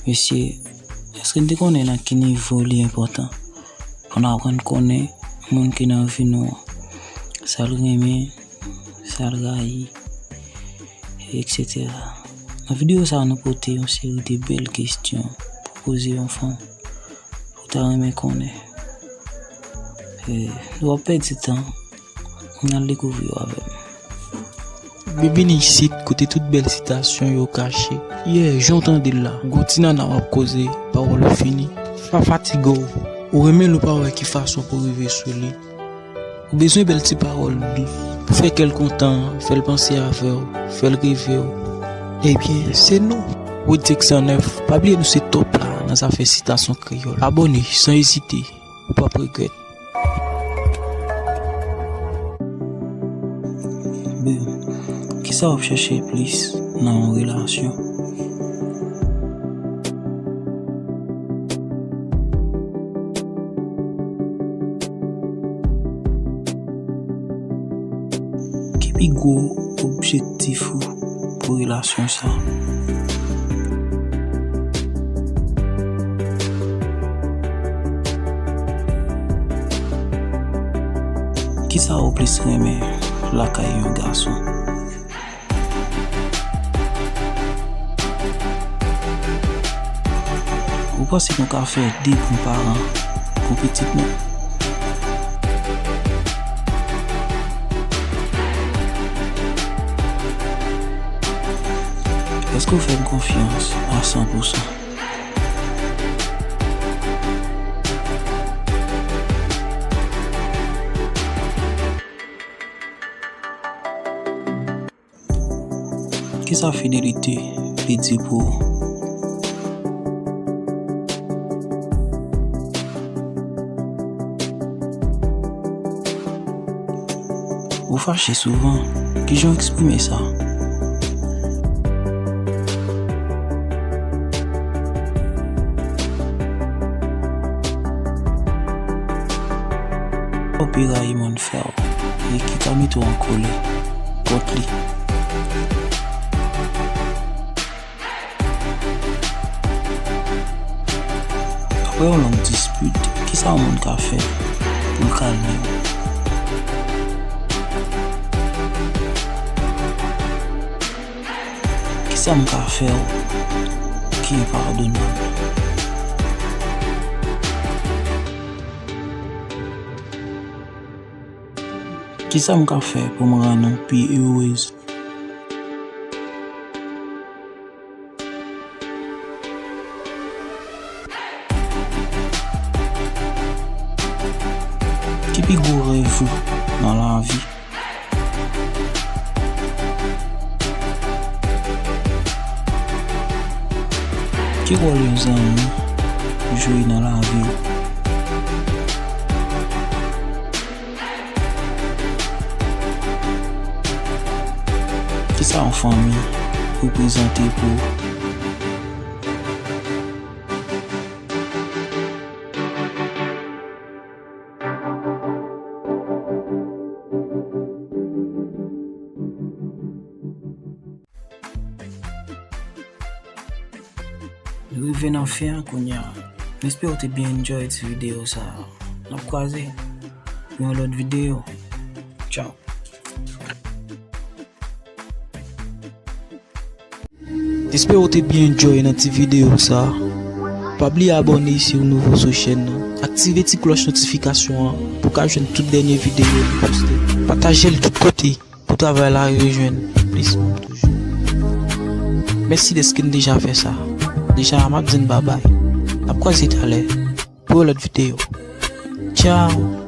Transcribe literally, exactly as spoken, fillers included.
Mesye, èske n te konnen nan ki nivo li enpòtan pou n aprann konnen moun ki nan vi nou an, sa l renmen, sa l rayi, etsetera? Nan videyo sa a, nou pote yon seri de bèl kesyon pou poze yon fanm ou ta renmen konnen. E, nou p ap pèdi tan, n al dekouvri yo avè m. Byenvini isit, kote tout bèl sitasyon yo kache. Yeah, jan w tande l la, gwo ti nana w ap koze, pawòl ou fini. Pa fatige w, ou renmen l ou pa wè ki fason pou rive sou li. Ou bezwen bèl ti pawòl dous pou fè kè l kontan, fè l panse avè w, fè l reve w. Ebyen, se nou, Wood Jackson nèf. Pa bliye nou se top la nan zafè sitasyon kreyòl. Abòne san ezite, ou p ap regrèt. Babe, kisa w ap chèche plis nan yon relasyon? Ki pi gwo objektif ou pou relasyon sa? Kisa ou plis renmen lakay yon gason? Ou panse nou ka fè de bon paran pou pitit nou? Èske w fè m konfyans a san pou san? Kisa fidelite vle di pou ou? Ou fache souvan? Kijan w eksprime sa? Sa w pi rayi moun fè w e ki ka mete w an kòlè kont li? Apre yon long dispit, kisa yon moun ka fè pou l kalme w? Kisa m ka fè w ki enpadonab? Kisa m ka fè pou m rann ou pi erez? Ki pi gwo rèv ou nan lavi? Ki wòl yon zanmi jwe nan lavi w? Kisa yon fanmi reprezante pou ou? Nou rive nan fen an kounye a. M espere w te byen enjoy ti videyo sa a. N ap kwaze pou yon lòt videyo. Tchao. M espere w te byen enjoy nan ti videyo sa a. Pa bliye abòne si w nouvo sou chèn nan. Aktive ti klòch notifikasyon an pou w ka jwenn tout dènye videyo nou poste. Pataje l tout kote pou travay la rive jwenn plis moun toujou. Mèsi dèske n deja fè sa. Deja, m ap di n babay. N ap kwaze talè pou yon lòt videyo. Tchao!